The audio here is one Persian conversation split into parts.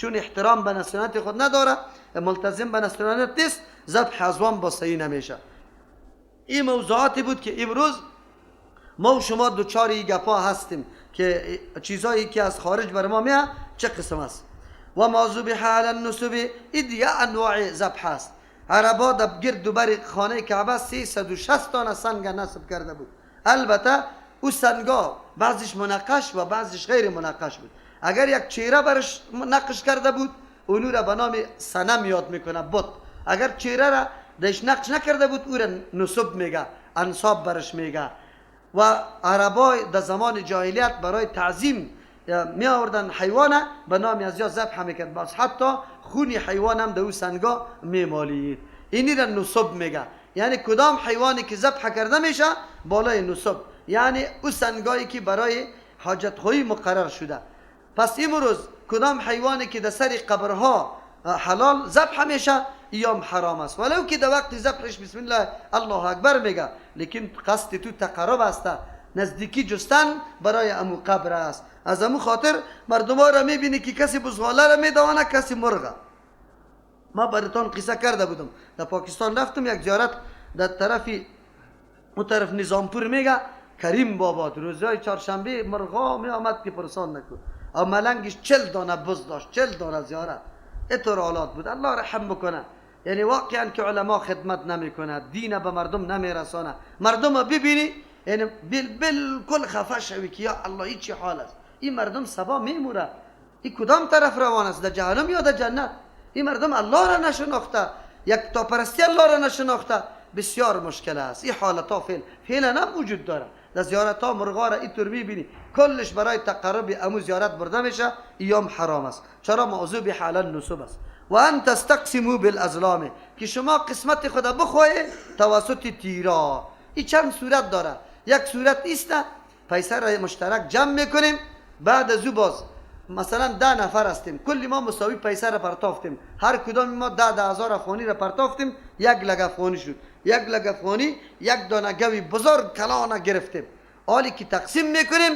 چون احترام به نصرانیت خود نداره، ملتزم به نصرانیت نیست، ذبح ازوان با صحیح نمیشه. این موضوعاتی بود که امروز ما و شما دوچار این گپا هستیم که چیزایی که از خارج بر ما میاد چه قسم است. و ما ذبح علی النصب، این دیگه انواع ذبح است. عربا در گرد و بر خانه کعبه 360 دانه سنگ نصب کرده بود. البته او سنگا بعضیش منقش و بعضیش غیر منقش بود. اگر یک چهره برش نقش کرده بود اونو را به نام صنم یاد میکنه، بت. اگر چهره را دش نقش نکرده بود او را نصب میگه، انصاب برش میگه. و عربا در زمان جاهلیت برای تعظیم می آوردن حیوان به نام از یا ذبح میکرد، باز حتی خون حیوان هم در او سنگا میمالید. اینی را نصب میگه، یعنی کدام حیوانی که ذبح کرده میشه بالای نصب، یعنی او سنگایی که برای حاجت خواهی مقرر شده. پس امروز کدام حیوانی که در سر قبرها حلال ذبح میشه ایام حرام است، ولو که در وقت ذبحش بسم الله الله اکبر میگه، لیکن قصد تو تقرب است، نزدیکی جستن برای امو قبر است. از امو خاطر مردم ها را میبینی که کسی بزغاله را میدوانه، کسی مرغه. ما براتان قصه کرده بودم، در پاکستان رفتم یک زیارت در طرف اون طرف نظامپور میگه کریم بابا، روزهای چهارشنبه مرغا می آمد که پرسان نکن، او ملنگش 40 دانه بز داشت، 40 دانه زیارت. اینطور حالات بود. الله رحم بکنه. یعنی واقعا که علما خدمت نمیکنه، دین به مردم نمیرسانه. مردم ببینی یعنی بالکل خفه شوی که یا الله این چه حال است. این مردم سبا میموره، این کدام طرف روان است، در جهنم یا در جنت؟ این مردم الله را نشناخته، یک تا پرستی الله را نشناخته. بسیار مشکل است. این حالت ها فعلا هم وجود داره. در زیارت ها مرغا را اینطور میبینی کلش برای تقرب امو زیارت برده میشه، ایام حرام است. چرا؟ موضوع به حلال نصب است. و ان تستقسموا بالازلام، که شما قسمت خود بخواهی توسط تیرا. این چند صورت داره. یک صورت است پیسه را مشترک جمع میکنیم، بعد از او باز مثلا 10 نفر هستیم، کلی ما مساوی پیسه را پرتافتیم، هر کدام ما 10,000 افغانی را پرتافتیم، 1 لک افغانی شد. 1 لک افغانی یک دانه گوی بزرگ کلانه گرفتیم. حالی که تقسیم میکنیم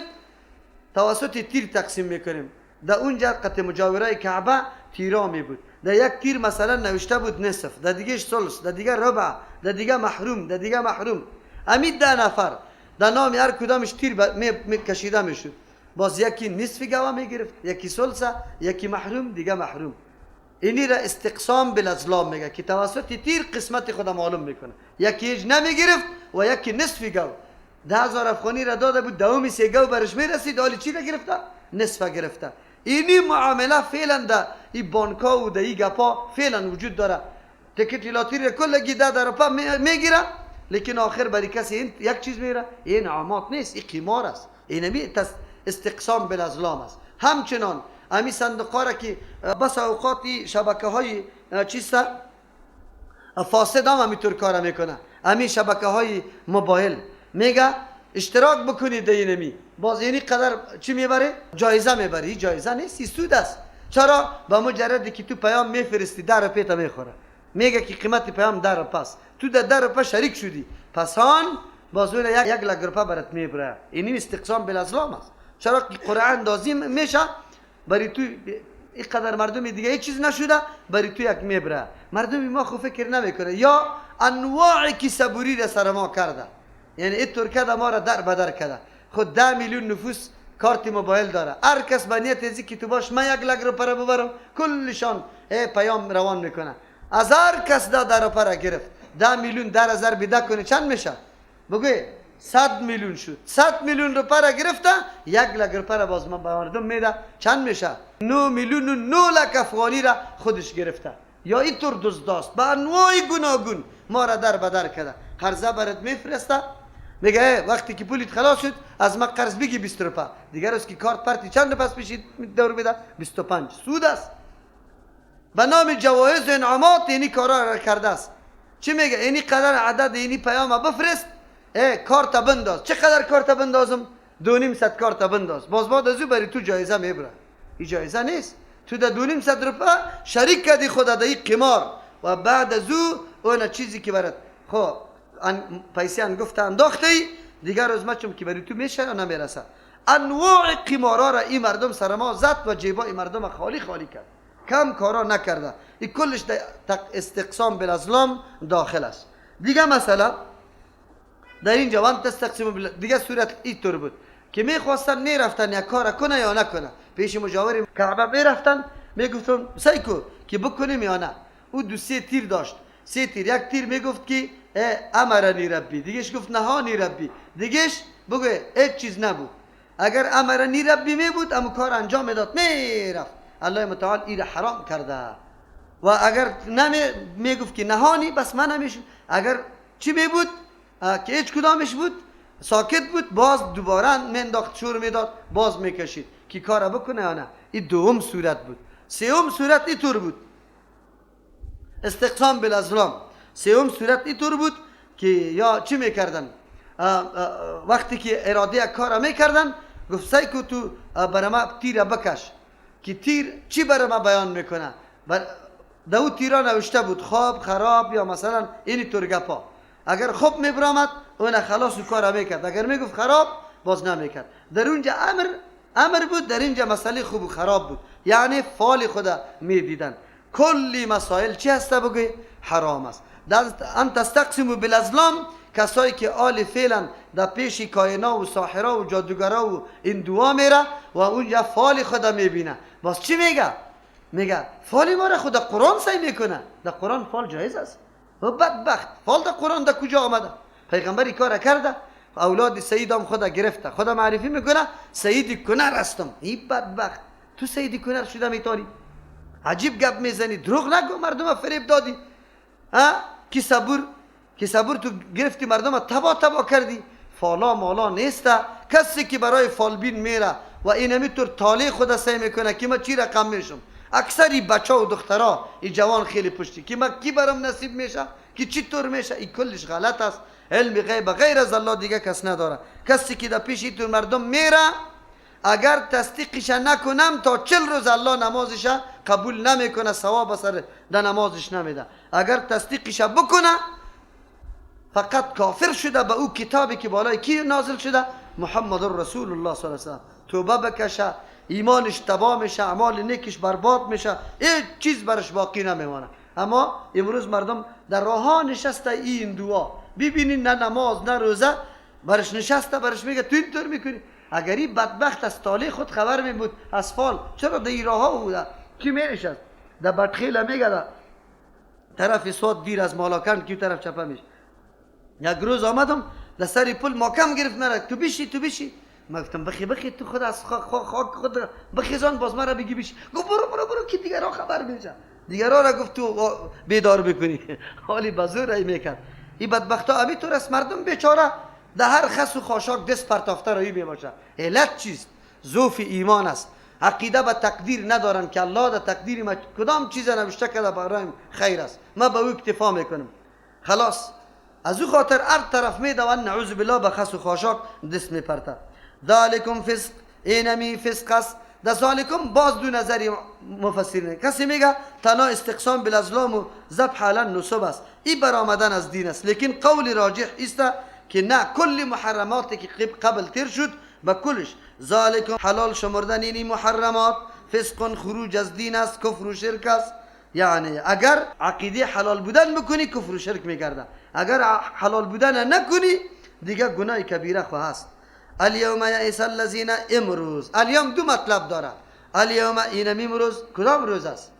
توسط تیر تقسیم میکنیم. در اونجا قطع مجاوره کعبه تیرا می بود. در یک تیر مثلا نوشته بود نصف، در دیگه ثلث، در دیگه ربع، در دیگه محروم، در دیگه محروم. امید 10 نفر در نام هر کدامش تیر می کشیده میشد. باز یکی نصف گوه میگرفت، یکی ثلث، یکی محروم، دیگه محروم. اینی را استقسام بالازلام میگه که توسط تیر قسمت خود معلوم میکنه. یکی هیچ نمیگرفت و یکی نصف گوه. 10,000 افغانی را داده بود، دومی 3 گوه برش میرسید، حالی چی را گرفته؟ نصف گرفته. اینی معامله فعلا در این بانک‌ها و در این گپا فعلا وجود داره. تکت لاتری را کلگی 10 روپه میگیره، لیکن آخر برای کسی این یک چیز میره. این عامات نیست، این قمار است، اینمی استقسام بالازلام است. همچنان امی صندوق را که بس اوقات شبکه های چیست فاسد هم همینطور کار میکنه. امی شبکه های موبایل میگه اشتراک بکنید اینمی، باز اینی قدر چی میبره؟ جایزه میبره. این جایزه نیست، این سود است. چرا؟ با مجردی که تو پیام میفرستی 10 روپیه تا میخوره، میگه که قیمت پیام 10 روپیه است، تو در 10 روپیه شریک شدی، پس آن باز اون 1 لک روپیه برات میبره. اینی استقسام بالازلام است. چرا که قرعه اندازی میشه برای تو اینقدر مردم دیگه هیچ چیز نشده، برای تو یک میبره. مردم ما خو فکر نمیکنه. یا انواع کیسه را سر ما کرده، یعنی اینطور کرده ما را در بدر کرده. خود 10 میلیون نفوس کارت موبایل داره، هر کس به نیت ازی که تو باش من 1 لک روپیه ببرم، کلشان پیام روان میکنه. از هر کس 10 روپیه را گرفت، 10 میلیون 10,000 بده کنه چند میشه؟ بگوی 100 میلیون شد. 100 میلیون روپیه را گرفته، 1 لک روپیه را باز به مردم میده، چند میشه؟ 9,900,000 افغانی را خودش گرفته. یا اینطور دزداست به انواع گوناگون ما را در بدر کرده. قرضه برات میفرسته، میگه وقتی که پولیت خلاص شد از ما قرض بگی 20 روپیه، دیگر روز که کارت پرتی چند پس پیشید دور میده؟ 25. سود است. به نام جوایز و انعامات اینی کارا را کرده است. چی میگه؟ اینی قدر عدد اینی پیام بفرست، کارت بنداز. چقدر کارت بندازم؟ 250 کارت بنداز، باز بعد از او بری تو جایزه میبره. این جایزه نیست، تو در 250 روپیه شریک کردی خود در این قمار، و بعد از او اون چیزی که برات خب پیسه انگفته انداخته ای، دیگر روز ما چون که بری تو میشه یا نمیرسه. انواع قمارا را این مردم سر ما زد و جیبای مردم خالی خالی کرد، کم کارا نکرده. این کلش استقسام بالازلام داخل است. دیگه مثلا در اینجا وان تستقسم دیگه صورت اینطور بود که میخواستن میرفتن یک کار کنه یا نکنه، پیش مجاور کعبه میرفتن میگفتن سعی کو که بکنیم یا نه. او دو سه تیر داشت، سه تیر، یک تیر میگفت که امرنی ربی، دیگهش گفت نهانی ربی، دیگهش بگو هیچ چیز نبود. اگر امرنی ربی می بود امو کار انجام میداد میرفت، الله متعال این حرام کرده. و اگر نمی میگفت که نهانی بس من نمیشد، اگر چی می بود که هیچ کدامش بود ساکت بود، باز دوباره منداخت شور میداد باز میکشید که کار بکنه یا نه. این دوم صورت بود. سوم صورت اینطور بود، استقسام بالازلام. سوم صورت اینطور بود که یا چی میکردن وقتی که اراده کار میکردن گفت سعی کو تو برای ما تیر بکش که تیر چی برای ما بیان میکنه. در او تیرا نوشته بود خواب خراب یا مثلا اینی طور گپا. اگر خوب میبرامد اون خلاص کار میکرد، اگر میگفت خراب باز نمیکرد. در اونجا امر بود، در اینجا مسئله خوب و خراب بود، یعنی فال خدا میدیدن. کلی مسائل چی هسته بگوی حرام است. ان تستقسموا بالازلام، کسایی که آل فعلا در پیش کائنا و ساحرا و جادوگرا و این دعا میره و اونجا فال خدا میبینه، باز چی میگه؟ میگه فال ما را خدا قرآن سعی میکنه. در قرآن فال جایز است. و بدبخت فال در قرآن در کجا آمده؟ پیغمبری کار کرده، اولاد سید هم خدا گرفته، خدا معرفی میکنه سید کنر هستم. این بدبخت تو سید کنر شده میتونی؟ عجیب گپ میزنی، دروغ نگو، مردم فریب دادی. ها کی صبور، کی صبور تو گرفتی مردم تبا تبا کردی. فالا مالا نیسته. کسی که برای فالبین میره و اینمی طور طالع خدا سعی میکنه که من چی رقم میشم، اکثری بچه و دخترا این جوان خیلی پشتی که من کی برام نصیب میشه که چی طور میشه، این کلش غلط است. علم غیب غیر از الله دیگه کس نداره. کسی که در پیش اینطور مردم میره اگر تصدیقش نکنم تا 40 روز الله نمازش قبول نمیکنه، ثواب سر در نمازش نمیده. اگر تصدیقش بکنه فقط کافر شده به او کتابی که بالای کی نازل شده، محمد رسول الله صلی الله علیه و سلم. توبه بکشه، ایمانش تباه میشه، اعمال نیکش برباد میشه، هیچ چیز برش باقی نمیمانه. اما امروز مردم در راه نشسته این دعا ببینین، نه نماز نه روزه برش نشسته، برش میگه تو اینطور میکنی. اگر این بدبخت از طالع خود خبر می بود از فال، چرا در این راه ها بوده کی می نشست؟ در بدخیل میگه در طرف سواد دیر از مالاکند کی طرف چپه میشه. یک روز آمدم در سر پل ماکم گرفت مرا، تو بشی تو بشی. ما گفتم بخی بخی تو خود از خاک خود بخیزان باز مرا بگی بشی. گفت برو برو برو که دیگرها خبر میشه، دیگرها را گفت تو بیدار بکنی. حالی بزور ای میکرد. این بدبختا همینطور است، مردم بیچاره در هر خس و خاشاک دست پرتافته رایی میباشه. علت چیست؟ ضعف ایمان است. عقیده به تقدیر ندارن که الله در تقدیر ما کدام چیز نوشته کرده برایم خیر است، ما به او اکتفا میکنم. خلاص از او خاطر هر طرف میدوند، نعوذ بالله به خس و خاشاک دست میپرته. ذالکم فسق، اینمی فسق است. در ذالکم باز دو نظری مفسرین، کسی میگه تنها استقسام بالازلام و ذبح علی النصب است، این برآمدن از دین است. لیکن قول راجح است که نه، کل محرماتی که قبل تیر شد به کلش ذالکم حلال شمردن این محرمات فسق، خروج از دین است، کفر و شرک است. یعنی اگر عقیده حلال بودن بکنی کفر و شرک میگرده، اگر حلال بودن نکنی دیگه گناه کبیره خو هست. الیوم یئس الذین، امروز، الیوم دو مطلب داره. الیوم اینمی امروز کدام روز است؟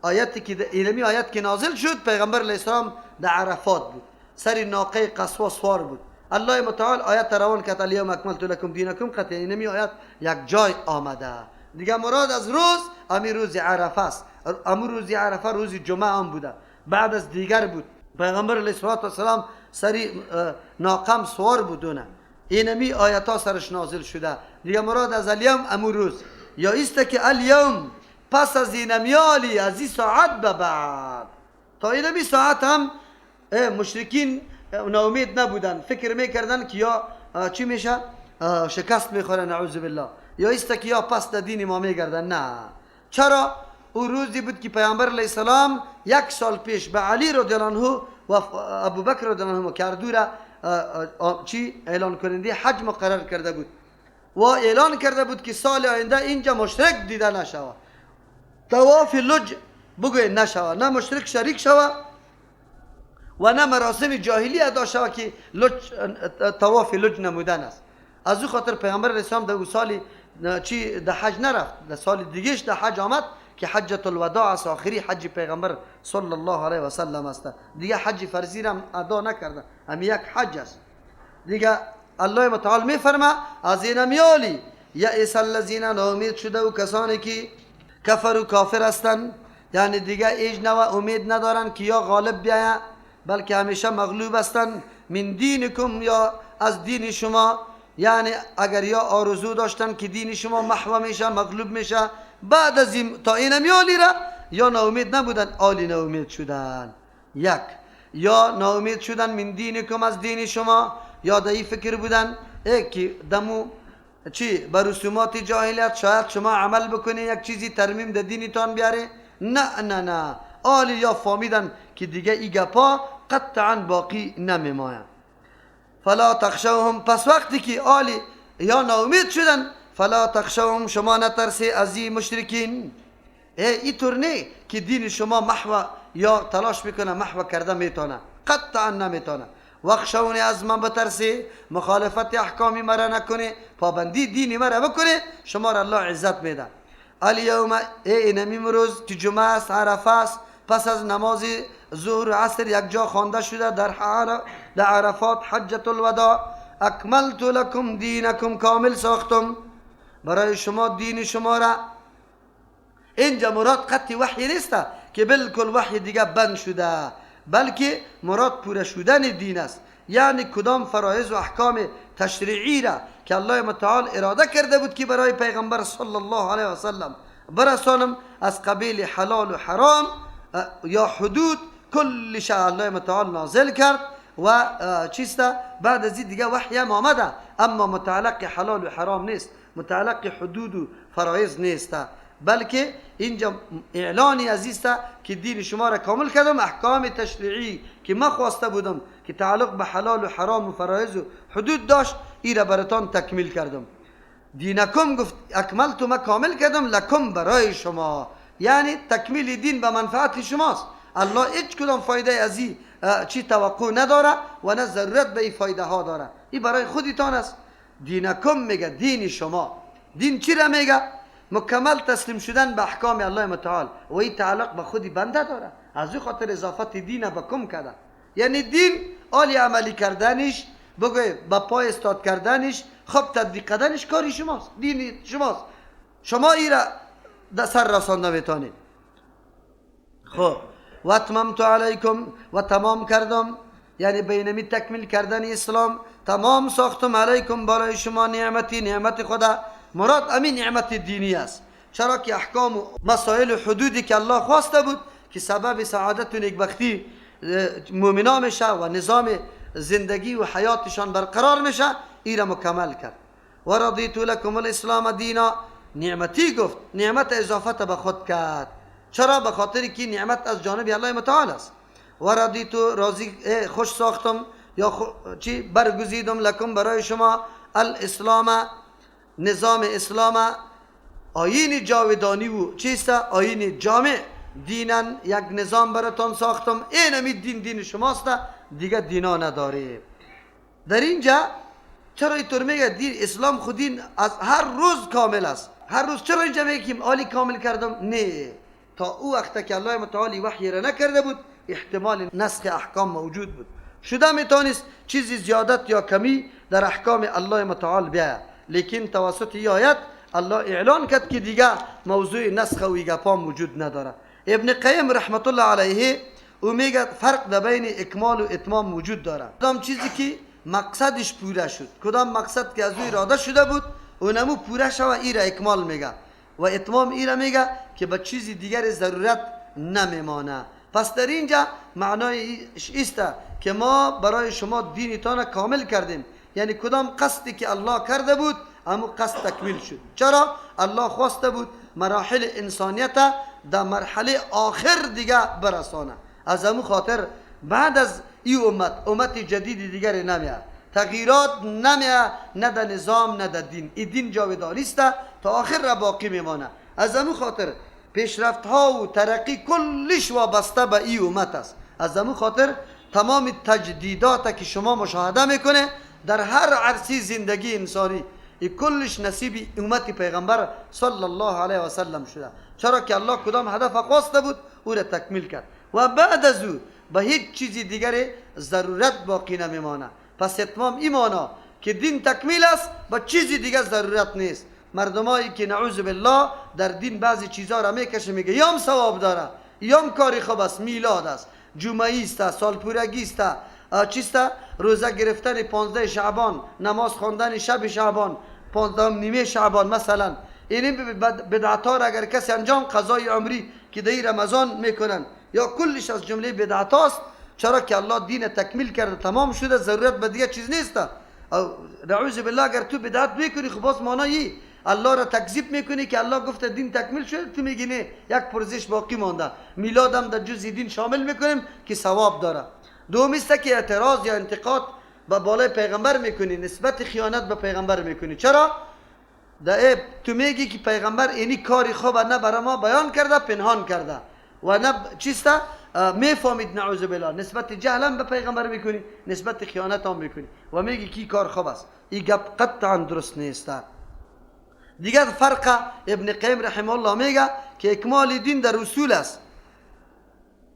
آیتی که اینمی آیت که نازل شد پیغمبر علیه السلام در عرفات بود، سر ناقه قصوا سوار بود. الله متعال آیت روان کرد الیوم اکملت لکم دینکم، قطعا اینمی آیت یک جای آمده. دیگه مراد از روز امی روز عرفه است. امی روز عرفه روز جمعه هم بوده، بعد از دیگر بود. پیغمبر علیه السلام سر ناقم سوار بودونه، اینمی آیت ها سرش نازل شده. دیگه مراد از الیوم امو روز یا ایست که الیوم پس از اینمیالی از این ساعت به بعد. تا اینمی ساعت هم مشرکین ناامید نبودن، فکر میکردن که یا چی میشه شکست میخوره نعوذ بالله، یا ایست که یا پس در دین ما میگردن. نه، چرا؟ او روزی بود که پیامبر علیه السلام 1 سال پیش به علی رضی الله عنه و ابوبکر رضی الله عنه که هر دو را چی اعلان کننده حج مقرر کرده بود. و اعلان کرده بود که سال آینده اینجا مشرک دیده نشوه، طواف لج بگوی نشوه، نه مشرک شریک شوه و نه مراسم جاهلی ادا شوه که لج طواف لج نمودن است. از او خاطر پیامبر اسلام در سال چی در حج نرفت، در سال دیگهش در حج آمد که حجة الوداع است، آخری حج پیغمبر صلی الله علیه و سلم است. دیگه حج فرضی را ادا نکرده، هم یک حج است. دیگه الله متعال میفرما از این میالی یئس الذین، ناامید شده و کسانی که کفر و کافر هستند، یعنی دیگه هیچ نوع امید ندارن که یا غالب بیاید، بلکه همیشه مغلوب هستند. من دینکم، یا از دین شما، یعنی اگر یا آرزو داشتن که دین شما محو میشه، مغلوب میشه، بعد از این تا این میالی را یا ناامید نبودن، آلی ناامید شدن. یک، یا ناامید شدن من دینکم، از دین شما، یا در این فکر بودن ای که دمو چی بر رسومات جاهلیت شاید شما عمل بکنی یک چیزی ترمیم در دینتان بیاره. نه نه نه، آلی یا فهمیدن که دیگه ای گپا قطعا باقی نمیماید. فلا تخشوهم، پس وقتی که آلی یا ناامید شدن، فلا تخشوهم، شما نترسی از این مشرکین. ای طور نه که دین شما محو یا تلاش میکنه محو کرده میتونه، قطعا نمیتونه. وخشونی، از من بترسی، مخالفت احکامی مرا نکنه، پابندی دینی مرا بکنه، شما را الله عزت میده. الیوم، ای اینمی امروز که جمعه است، عرفه است، پس از نماز ظهر و عصر یک جا خوانده شده در عرفات حجة الوداع، اکملت لکم دینکم، کامل ساختم برای شما دین شما را. اینجا مراد قطع وحی نیست که بالکل وحی دیگه بند شده، بلکه مراد پوره شدن دین است. یعنی کدام فرایض و احکام تشریعی را که الله متعال اراده کرده بود که برای پیغمبر صلی الله علیه و سلم برسانم، از قبیل حلال و حرام یا حدود، کل شيء الله متعال نازل کرد و چیست بعد از این دیگه وحی هم آمده، اما متعلق حلال و حرام نیست، متعلق حدود و فرایض نیست، بلکه اینجا اعلانی عزیز که دین شما را کامل کردم، احکام تشریعی که ما خواسته بودم که تعلق به حلال و حرام و فرایض و حدود داشت، ای را براتان تکمیل کردم. دینکم گفت اکملت، ما کامل کردم، لکم برای شما، یعنی تکمیل دین به منفعت شماست. الله هیچ کدام فایده از این چی توقع نداره و نه ضرورت به این فایده ها داره، این برای خودتان است. دینکم میگه دین شما، دین چی را میگه؟ مکمل تسلیم شدن به احکام الله متعال و این تعلق به خودی بنده داره. از این خاطر اضافت دین به کم کرده، یعنی دین عالی عملی کردنش، بگوی با پای استاد کردنش، خب تطبیق کردنش کاری شماست، دین شماست، شما ای را در سر رسانده میتونید. خب و اتممت علیکم، و تمام کردم، یعنی بینمی تکمیل کردن اسلام، تمام ساختم علیکم برای شما نعمتی، نعمت خدا. مراد امین نعمت دینی است، چرا که احکام و مسائل و حدودی که الله خواسته بود که سبب سعادت و نیکبختی مؤمنا میشه و نظام زندگی و حیاتشان برقرار میشه، ای را مکمل کرد. و رضیت لکم الاسلام دینا، نعمتی گفت، نعمت اضافت به خود کرد. چرا؟ به خاطر که نعمت از جانب الله متعال است. و رضیت، راضی خوش ساختم یا چی برگزیدم، لکم برای شما، الاسلام نظام اسلام، آیین جاودانی و چیست؟ آیین جامع، دینن یک نظام براتان ساختم، اینمی دین دین شماست، دیگه دینا نداره. در اینجا چرا اینطور میگه دین اسلام خود دین از هر روز کامل است، هر روز. چرا اینجا میگه که عالی کامل کردم؟ نه، تا او وقت که الله متعالی وحی را نکرده بود احتمال نسخ احکام موجود بود، شده میتونست چیزی زیادت یا کمی در احکام الله متعال بیاید، لیکن توسط این آیت الله اعلان کرد که دیگه موضوع نسخ و گپا وجود نداره. ابن قیم رحمت الله علیه او میگه فرق در بین اکمال و اتمام وجود داره. کدام چیزی که مقصدش پوره شد، کدام مقصد که از او اراده شده بود اونمو پوره شوه، ای را اکمال میگه، و اتمام ای را میگه که به چیزی دیگر ضرورت نمیمانه. پس در اینجا معنای است که ما برای شما دینتان کامل کردیم، یعنی کدام قصدی که الله کرده بود امو قصد تکمیل شد. چرا؟ الله خواسته بود مراحل انسانیت در مرحله آخر دیگه برسانه. از امو خاطر بعد از این امت، امت جدید دیگر نمیاد. تغییرات نمیه، نه در نظام نه در دین. این دین جاودانی است، تا آخر را باقی میمانه. از امو خاطر پیشرفت ها و ترقی کلش وابسته به ای امت است. از امو خاطر تمام تجدیدات که شما مشاهده میکنه در هر عرصه زندگی انسانی، ای کلش نصیب امت پیغمبر صلی الله علیه و سلم شده. چرا که الله کدام هدف خواسته بود او را تکمیل کرد و بعد از او به هیچ چیزی دیگر ضرورت باقی نمیمانه. پس اتمام ایمانا که دین تکمیل است، با چیزی دیگر ضرورت نیست. مردمایی که نعوذ بالله در دین بعضی چیزا را میکشه، میگه یام ثواب داره، یام کاری خوب است، میلاد است، جمعه است، سالپورگی است، چیست، روزه گرفتن 15 شعبان، نماز خواندن شب شعبان، 15 نیمه شعبان مثلا. این بدعت ها را اگر کسی انجام، قضای عمری که در رمضان میکنن، یا کلش از جمله بدعت هاست. چرا که الله دین تکمیل کرده، تمام شده، ضرورت به دیگه چیز نیست. نعوذ بالله اگر تو بدعت میکنی، خب باز معنی الله را تکذیب میکنی که الله گفته دین تکمیل شده، تو میگی نه، یک پرزش باقی مانده، میلادم در جزء دین شامل میکنیم که ثواب داره. دومی است که اعتراض یا انتقاد به بالای پیغمبر میکنی، نسبت خیانت به پیغمبر میکنی. چرا؟ تو میگی که پیغمبر اینی کاری خوب نه برای ما بیان کرده، پنهان کرده و نه چیست میفهمید. نعوذ بالله نسبت جهل به پیغمبر میکنی، نسبت خیانت هم میکنی و میگی کی کار خوب است. این گپ قطعا درست نیست. دیگر فرق ابن قیم رحمه الله میگه که اکمال دین در اصول است،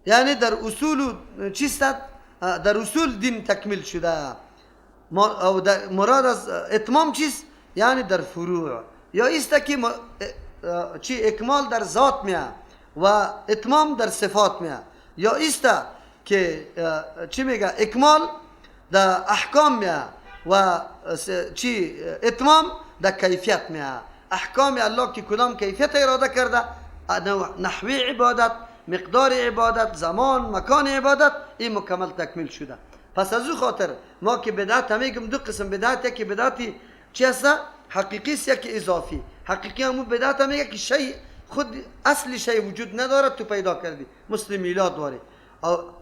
یعنی در اصول چیست؟ در اصول دین تکمیل شده. مراد از اتمام چیست؟ یعنی در فروع. یا است که چی اکمال در ذات میه و اتمام در صفات میه. یا است که چی میگه اکمال در احکام میه و چی اتمام در کیفیت میه. احکام الله که کدام کیفیت اراده کرده، نحوی عبادت، مقدار عبادت، زمان، مکان عبادت، این مکمل تکمیل شده. پس از او خاطر ما که بدعت هم میگم دو قسم بدعت، یکی بدعتی چی هست؟ حقیقی است، یکی اضافی. حقیقی همون بدعت هم میگه که شی خود اصل شی وجود نداره تو پیدا کردی، مثل میلاد واری.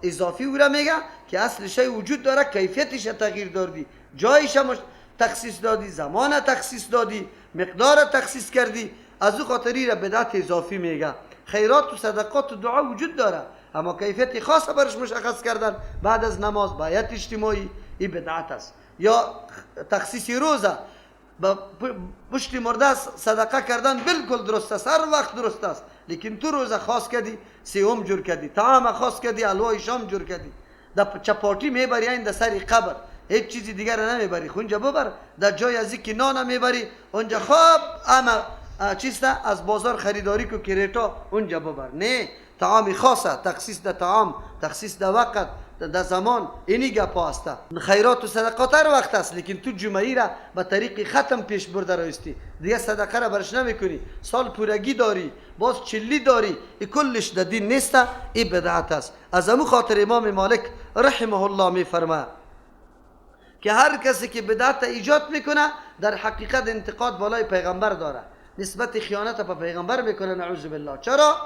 اضافی او را میگه که اصل شی وجود داره، کیفیتش تغییر دادی، جایش تخصیص دادی، زمان تخصیص دادی، مقدار تخصیص کردی. از او خاطری را بدعت اضافی میگه. خیرات و صدقات و دعا وجود داره، اما کیفیت خاص برش مشخص کردن بعد از نماز باید اجتماعی، این بدعت است. یا تخصیص روزه با پشت مرده صدقه کردن بالکل درست است، هر وقت درست است، لیکن تو روزه خاص کردی، سیوم جور کردی، طعام خاص کردی، الوای شام جور کردی، در چپاتی میبری این در سر قبر، هیچ چیزی دیگر نمیبری، اونجا ببر در جای از که نان میبری اونجا خواب اما چیست از بازار خریداری کو کریتا اونجا ببر. نه، طعام خاصه، تخصیص در طعام، تخصیص در وقت، در زمان، اینی گپ است. خیرات و صدقات هر وقت است، لیکن تو جمعه را به طریق ختم پیش برده راستی، دیگه صدقه را برش نمیکنی، سال پورگی داری، باز چلی داری، ای کلش در دین نیست، ای بدعت است. از امو خاطر امام مالک رحمه الله میفرما که هر کسی که بدعت ایجاد میکنه در حقیقت انتقاد بالای پیغمبر داره، نسبت خیانت به پیغمبر میکنه، نعوذ بالله. چرا؟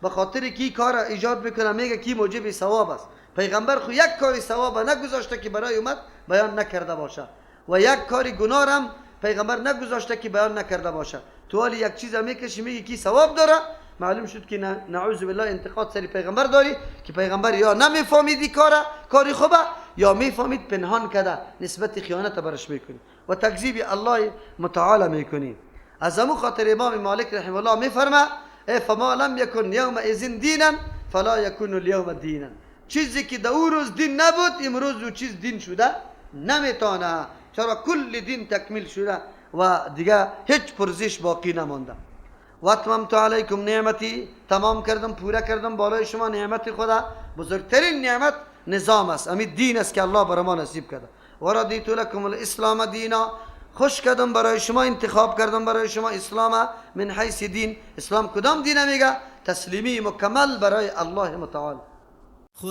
به خاطر کی کار ایجاد میکنه، میگه کی موجب ثواب است. پیغمبر خو یک کاری ثواب نگذاشته که برای امت بیان نکرده باشه و یک کاری گناه هم پیغمبر نگذاشته که بیان نکرده باشه. تو حالی یک چیز میکشی میگی کی ثواب داره، معلوم شد که نعوذ بالله انتقاد سر پیغمبر داری که پیغمبر یا نمیفهمیدی کاری خوبه یا میفهمید پنهان کرده، نسبت خیانت برش میکنی و تکذیب الله متعال میکنی. از امو خاطر امام مالک رحمه الله میفرما فما لم یکن یومئذ دینا فلا یکون اليوم دینا. چیزی که در او روز دین نبود امروز او چیز دین شده نمیتونه. چرا؟ کل دین تکمیل شده و دیگه هیچ پرزش باقی نمانده. و اتممت علیکم نعمتی، تمام کردم، پورا کردم بالای شما نعمت خدا. بزرگترین نعمت نظام است، همین دین است که الله برای ما نصیب کرده. و رضیت لکم الاسلام دینا، خوش کردم برای شما، انتخاب کردم برای شما اسلام من حیث دین. اسلام کدام دین میگه؟ تسلیمی مکمل برای الله متعال.